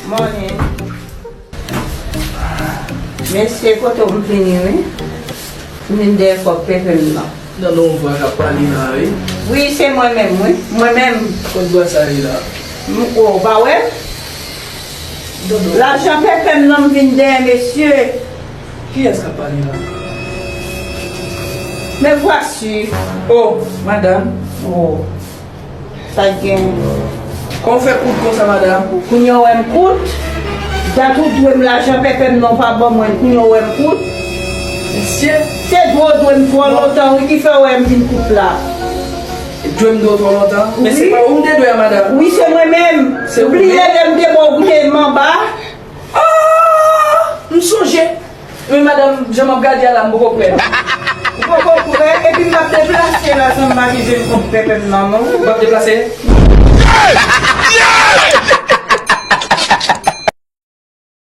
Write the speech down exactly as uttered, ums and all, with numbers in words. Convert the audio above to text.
Mònen. Mesye, kote w m vini, wi? M vin dèyè kòb pepe m nan. Nan non vwa k ap pale la, wi. Wi, se mwen menm, wi. Mwen menm. Kot vwa sa ye la? M, o, w pa wè m? Non, non. Lajan pepe m nan, m vin dèyè, mesye. Kiyès k ap pale la? Me voici. O, madanm. O. Sa k gen? Kòman w fè kout konsa, madanm? Kounye a w wè m kout? Dat ou dwe m lajan pepe m nan, w pa ban mwen, kounye a w wè m kout? Mesye. Se dwe w dwe m twò lontan, wi, ki fè w wè m vin kout la. Dwe m dwe w twò lontan? Men se pa ou m te dwe a, madanm? Wi, se mwen menm. Se ou menm? Ou bliye lè m te ba w goute m anba? Ah! M sonje. Men madanm, jan m ap gade a la, m poko kwè. Ou poko kwè? Epi m ap deplase la san m pa gen jen kont pepe m nan, non. Ou p ap deplase?